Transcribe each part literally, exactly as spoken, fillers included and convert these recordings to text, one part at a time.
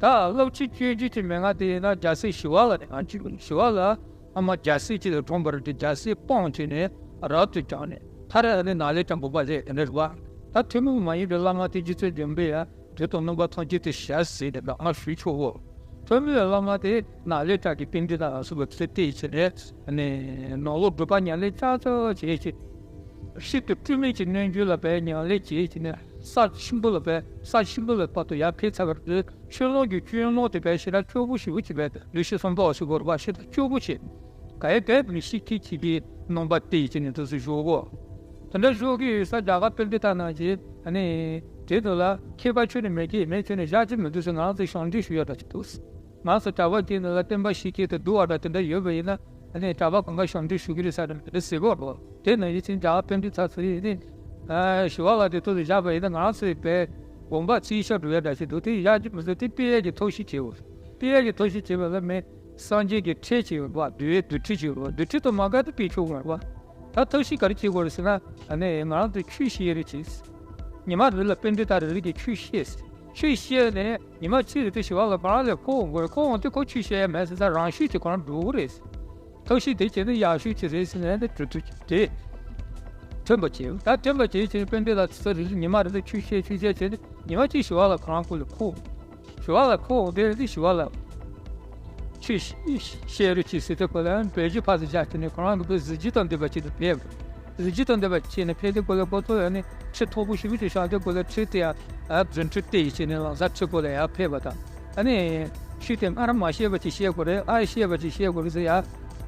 ད་རླབས་ཆེན་སྤྱོད་འཇུག་གི་མན་ངག་དེ་ཡིན་ན་རྒྱལ་སྲས་ཞི་བ་ལྷ་ནས་ང་ཅིག་ཞི་བ་ལྷ་ཨ་མ་རྒྱལ་སྲས་ཅིག་ལ་འཁྲུངས་པ་རེད་དེ། རྒྱལ་སྲས་སྤངས་བྱས་ནས་རབ་ཏུ་བྱུང་ནས་མཐར་ཨ་ནི་ནཱ་ལེནྡྲ་དགོན་པ་ལས་དེ་འདྲ་རེད་བ། ད་ཐུན་མོང་མ་ཡིན་པའི་བླ་མ་དེ་རྗེ་བཙུན་འཇམ་པའི་དབྱངས་དུས་དང་རྣམ་པ་ཐམས་ཅད་དུ་ཞལ་གཟིགས་ནས་ང་ཞུ་ཆོག་གོ། ཐོན་མིའི་བླ་མ་དེ་ནཱ་ལེནྡྲ་གི་པཎྜི་ཏ་ལ་སོགས་པའི་ཚུལ་བལྟས་བྱས་ནས་ནང་ལོགས་སྒྲུབ་པ་ཉམས་ལེན་ཙག་ཙག་བྱས་བྱས། ཤིན་ཏུ་སྤྲོས་མེད་ཀྱི་རྣལ་འབྱོར་ལ་བས་ཉམས་ལེན་བྱས་བྱས་ནས་ས་ཆེན་པོ་ལ་བས་ས་ཆེན་པོ་ལ་བར་དུ་ཡར་འཕེལ་ཚར་བ་རེད། ཆོས་ལུགས་ཀྱི་སྤྱོད་ལམ་དེ་བས་ཞེ་དྲག་སྐྱོ་པོ་ཞེ་པོ་ཅིག་བས་ལུས་ཤེས་སོམ་པ་ཞིག་དགོས་རེད་བ། ཞེ་དྲག་སྐྱོ་པོ་བྱས། ག་ཡེ་ག་ཡེ་མི་ཤེས་མཁན་ཅིག་གི་རྣམ་པ་བལྟས་བྱས་ནས་དེ་ཚོ་བཞུགས་གོ། དེ་འདྲ་བཞུགས་ཀྱི་ཡོད་ས་རྒྱ་གར་པཎྜི་ཏ་རྣམས་ཀྱིས་ཨ་ནི་དེ་དུ་ལ་མཁས་པ་ཁྱོན་ནས་མེད་ཀྱི་མེད་ཁྱོན་ནས་བཞག་གི་མི་འདུག་ཟེར། ང་རང་ཚོས་ཞབས་འདྲེན་ཞུ་ཡག་འདྲ་ཅིག་འདུག། ང་ཚོ་གྲྭ་པ་ཅིག་ནང་ལ་བསྟན་པ་ཤེས་མཁན་དེ་སྡུག་བ་འདྲ་དེ་འདྲ་ཡོད་པ་ཡིན་ན་ཨ་ནི་གྲྭ་པ་གང་ག་ཞབས་འདྲེན་ཞུ་གི་རེད་ཟེར་ནས་དེ་འདྲ་ཟེར་གོ་རོགས། དེ་ནང་བཞིན་ཅིག་རྒྱ་གར་པཎྜི་ཏ་ཚོ་ཡིན་ནི་ཞི་བ་ལྷ་དེ་དུ་ལ་བཞག་པ་ཡིན་ན་ང་རང་ཚོའི་བས་དགོངས་པ་རྩིས་ཞབས་འགྲོ་ཡག་འདྲ་ཅིག་འདུག། དེ་བཞག་གི་མི་འདུག། དེ་དཔེ་ཡག་གི་ཐབས་ཤེས་བྱེད་འོ། དཔེ་ཡག་གི་ཐབས་ཤེས་བྱེད་པ་ལ་མེད། སངས་རྒྱས་ཀྱི་ཁྲིད་ཅིག་ཡོད་པ། འདུལ་བའི་འདུལ་ཁྲིད་ཅིག་ཡོད་པ། འདུལ་ཁྲིད་དུ་མ་དགའ་དུ་སྤེལ་ཆོག་མ་རེད་པ། ད་ཐབས་ཤེས་ག་རེ་བྱེད་དགོས་རེད་ཟེར་ན་ཨ་ནི་ང་རང་ཚོས་ཆོས་བཤད་རེ་བྱེད། ཉི་མ་རེ་ལ་པཎྜི་ཏ་རེ་རེ་གིས་ཆོས་བཤད། ཆོས་བཤད་ནས་ཉི་མ་གཅིག་རེ་དེ་ཞི་བ་ལྷ་ཁོ་རང་ལ་ཁོ་འོང་དགོས་རེད། ཁོ་འོང་དུས་ཁོ་ཆོས་བཤད་ཡ་མེད་ཟེར་ཙང་རང་ཤུགས་ཀྱིས་ཁོ་རང་འགྲོ་གི་རེད། ཐབས་ཤེས་དེ་བྱས་ན་ཡག་ཤོས་ཅིག་རེད་ཟེར་ནས་དེ་གྲུབ་ཐུབ་ཀྱི་རེད། ཐོན་པ་བྱས། ད་ཐོན་པ་བྱས་བྱས་པཎྜི་ཏ་ཚོ་རེ་རེ་ཉི་མ་རེ་ལ་ཆོས་བཤད་ཆོས་བཤད་བྱས་ནས་ཉི་མ་གཅིག་ཞི་བ་ལྷ་ཁོ་རང་སྐུ་ལ་ཁོ། ཞི་བ་ལྷ་ཁོ་འོང་དེ་རེད། ཞི་བ་ལྷ་ཆོས་བཤད་རོགས་གྱིས་ཟེར་དུས་སྐབས་ལ་བོད་བརྒྱུད་ཕར་ཚུར་བཞག་བྱས་ནས་ཁོ་རང་གི་བུ་གཟི་བརྗིད་དང་ལྡན་པ་ཅིག་ཏུ་ཕེབས། གཟི་བརྗིད་དང་ལྡན་པ་བྱས་ནས་ཕེབས་དུས་སྐབས་ལ་ཁོ་ཚོ་ཡང་ནི་ཁྲི་མཐོ་པོ་ཞེ་པོ་ཅིག་བཞེངས་དུས་སྐབས་ལ་ཁྲི་དེ་ཡང་རྫུ་འཕྲུལ་བལྟས་བྱས་ནས་ལམ་སང་ཁྲི་སྐོར་ལ་ཡར་ཕེབས་པ་དང་། ཨ་ནི་ཆོས་དེ་སྔར་མ་བཤད་པ་ཅིག་བཤད་དགོས་རེད། ཨ་བཤད་པ་ཅིག་བཤད་དགོས་རེད་ཟེར་ཡ།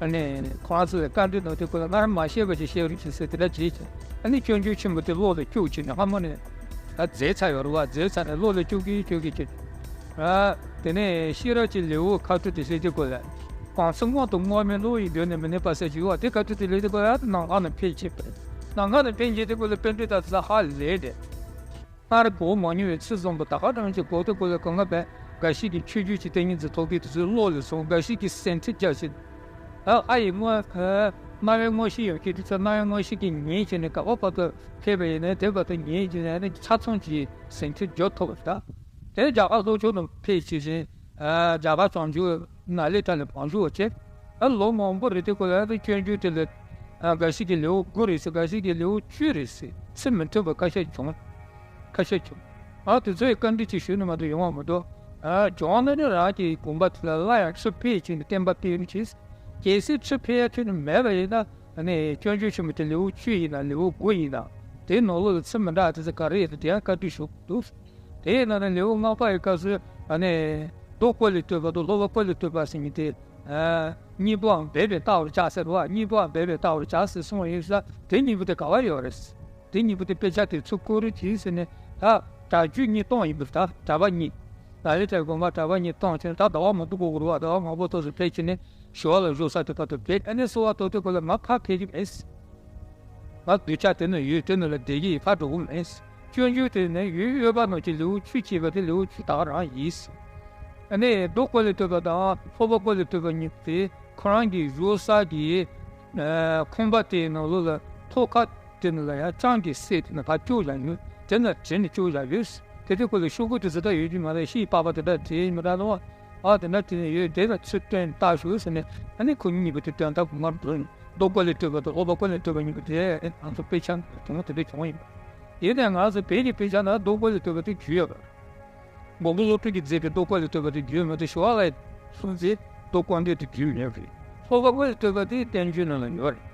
ཨ་ནི་ཁོ་རང་ཚོ་ལ་བཀའ་འདྲི་གནང་དུས་སྐབས་ལ་སྔར་མ་བཤད་པ་ཅིག་བཤད་རོགས་གྱིས་ཟེར་དེ་འདྲ་བྱས་བྱས། ཨ་ནི་སྤྱོད་འཇུག་ཆེན་པོ་དེ་བློ་ལ་བཅུག་བྱས་ནས་ཧ་མོ་ནས། ད་རྫས་ཚ་ཡོད་རེད་བ། རྫས་ཚ་ནས་བློ་ལ་བཅུག་གི་བཅུག་གི་བཅུག་གི། དེ་ནས་ཤེས་རབ་ཀྱི་ལེའུ་ཁ་ཐུག་དེ་སླེབས་དུས་སྐབས་ལ། གང་ཚེ་སྔོན་དུ་བསྔོ་བས་བློ་ཡི་མདུན་ནས་མི་གནས་པ་ཟེར་གྱི་ཡོད་པ་དེ་ཁ་ཐུག་དེ་སླེབས་དུས་སྐབས་ལ་ནམ་མཁའ་ནས་འཕེལ་བྱེད་པ་རེད། ནམ་མཁའ་ནས་འཕེལ་བྱེད་དུས་སྐབས་ལ་པཎྜི་ཏ་དེ་ཚོ་ཧ་ལས་ཏེ། སྔར་གོ་མ་མྱོང་བའི་ཚུལ་བཟང་པོ་ད་ག་རང་གི་གོ་དུས་སྐབས་ལ་གང་ག་བས་འགའ་ཞིག་གིས་ཆོས་བརྒྱུད་ཀྱི་ཏིང་ངེ་འཛིན་ཐོབ་མཁན་དེ་ཚོའི་བློ་ལ་སོང་། འགའ་ཞིག་གིས་ཟིན་བྲིས་རྒྱག་བཞིན། ཨ་ཨ་ཡི་སྔོན། ཨ་རྣ་བའི་མངོན་ཤེས་ཡོད་མཁན་དེ་ཚོ་རྣ་བའི་མངོན་ཤེས་ཀྱིས་ཉན་བྱས་ནས་ག་པར་བར་དུ་ཕེབས་པ་ཡིན་ནའི་དེ་བར་དུ་ཉན་བྱས་ནས་ཆ་ཚང་གི་ཟིན་བྲིས་རྒྱག་ཐུབ་པ་རེད། དེ་རྒྱ་གར་ལྷོ་ཕྱོགས་ནས་ཕེབས་བྱས་བཞིན། ཨ་རྒྱ་གར་བྱང་ཕྱོགས་ནཱ་ལེནྡྲ་ལ་བང་བཞུགས་བྱས། ཨ་ལོ་མང་པོ་རེད་དུས་སྐབས་ལ་ཨ་སྤྱོད་འཇུག་དེ་ལ་ཨ་འགའ་ཞིག་གིས་ལེའུ་དགུ་རེད་ཟེར། འགའ་ཞིག་གིས་ལེའུ་བཅུ་རེད་ཟེར། ཚིག་མི་མཐུན་པ་ཁ་ཤས་བྱུང་། ཁ་ཤས་བྱུང་། ཨ་དེ་ཚོ་ཡི་བཀའ་འདྲི་ཅིག་ཞུས་ནས་མ་གཏོགས་ཡོང་བ་མི་འདུག། ཨ་བྱུང་ན་ནི་རང་གི་དགོངས་པ་དེ་ལ་སླར་ཡང་ཁྲི་ཕེབས་བྱས་ནས་བསྟན་པ་སྤེལ་རོགས་གྱིས། གལ་སྲིད་ཁྲི་ཕེབས་ཡ་ཁྱོན་ནས་མེད་པ་ཡིན་ན། ཨ་ནི་སྤྱོད་འཇུག་ཆེན་མོ་དེ་ལེའུ་བཅུ་ཡིན་ན་ལེའུ་དགུ་ཡིན་ན། དེའི་ནང་ལོགས་ལ་ཚིག་མི་འདྲ་དེ་ཚོ་ག་རེ་ཡོད་ན་དེ་ཡང་བཀའ་འདྲི་ཞུ་དགོས་འདུག། དེ་ཡིན་ན་ནི་ལེའུ་ལྔ་པ་ཡི་སྐབས་སུ་ཨ་ནི་མདོ་བཀོད་ལས་བཏུས་པ་དང་སློབ་དཔོན་བཀོད་ལས་བཏུས་པ་ཟེར་མཁན་དེ། ཨ་གཉིས་པོའང་འབད་པས་བལྟ་བར་བྱ་ཟེར་བ། གཉིས་པོའང་འབད་པས་བལྟ་བར་བྱ་ཟེར་གསུངས་ཡོད་ས་དེ་གཉིས་པོ་དེ་ག་བར་ཡོད་རེད། དེ་གཉིས་པོ་དེ་དཔེ་ཆ་དེ་ཚུར་བཀོད་རོགས་གྱིས་ཟེར་ནས། ད་གྲྭ་རྒྱུན་གཉིས་བཏང་ཡིན་པ་རེད། ད་གྲྭ་པ་གཉིས། ནཱ་ལེནྡྲའི་དགོན་པ་གྲྭ་པ་གཉིས་བཏང་བྱས་ནས་ད་ཟླ་བ་མང་པོ་འགོར་གི་རེད་བ། ཟླ་བ་མང་པོ་ཐོག་ཏུ་ཕེབས་བྱས་ནས་ཞི་བ་ལྷ་བཞུགས་ས་དེ་བར་དུ་ཕེབས། ཨ་ནི་གསོལ་བ་བཏབ་དུས་སྐབས་ལ་ང་ཕར་ཕེབས་ཀྱི་མེད། ང་གདུལ་བྱ་དེ་ན་ཡོད། དེ་ན་ལ་བསྡད་ཀྱི་ཡིན། ཕར་འགྲོ་གི་མེད། སྤྱོད་འཇུག་དེ་ནས་ཡུལ་དབེན་པ་ནང་གི་ལེའུ་བཅུ་བྱས་པ་དེ་ལེའུ་བཅུ་ད་ག་རང་ཡིན། ཨ་ནི་མདོ་བཀོད་ལས་བཏུས་པ་དང་སློབ་དཔོན་བཀོད་ལས་བཏུས་པ་གཉིས་དེ་ཁོ་རང་གི་བཞུགས་ས་གི་ཨ་ཁང་པ་དེའི་ནང་ལོགས་ལ་ཐོག་ཁ་དེ་ནང་ལ་ཡང་ལྕང་གིས་བསྲེགས་ཏེ་ནི་ཕར་བཅུག་བཞག་ཡོད། དེ་ན་བྲིས་ནས་བཅུག་བཞག་ཡོད། དེ་དུས་ཁོ་ལ་ཤོག་གུ་དེ་ཚོ་ད་ཡོད་ཀྱི་མ་རེད། ཤེལ་པགས་པ་དེ་འདྲ་བྲིས་མི་འདྲ་ལ་བ། ཨ་དེ་འདྲ་བྲིས་ནས་ཡོད། དེ་ལ་ཚུར་སྟོན་བལྟ་ཤོག་ཟེར་ནས། ཨ་ནི་ཁོ་གཉིས་པོ་དེ་སྟོན་ཐབས་མ་འགྲོ། མདོ་བཀོད་ལས་བཏུས་པ་དང་སློབ་དཔོན་བཀོད་ལས་བཏུས་པ་གཉིས་པོ་དེ་ང་ཚོ་དཔེ་ཆ་དེ་མོ་དེ་འདྲ་བྱུང་ཡིན་པ། ཡིན་ནའི་ང་ཚོ་བོད་ཀྱི་དཔེ་ཆ་ནང་མདོ་བཀོད་ལས་བཏུས་པ་དེ་རྒྱུས་ཡོད་པ། མགོན་པོ་བློ་གྲོས་ཀྱིས་མཛད་པའི་མདོ་བཀོད་ལས་བཏུས་པ་དེ་རྒྱུས་མེད་དེ། ཞི་བ་ལྷས་གསུངས་པའི་མདོ་དཀོན་བརྡེག་དེ་རྒྱུས་མེད་རེད། སློབ་དཔོན་བཀོད་ལས་བཏུས་པ་དེ་བསྟན་བཅོས་ནང་ལ་ཡོད་རེད།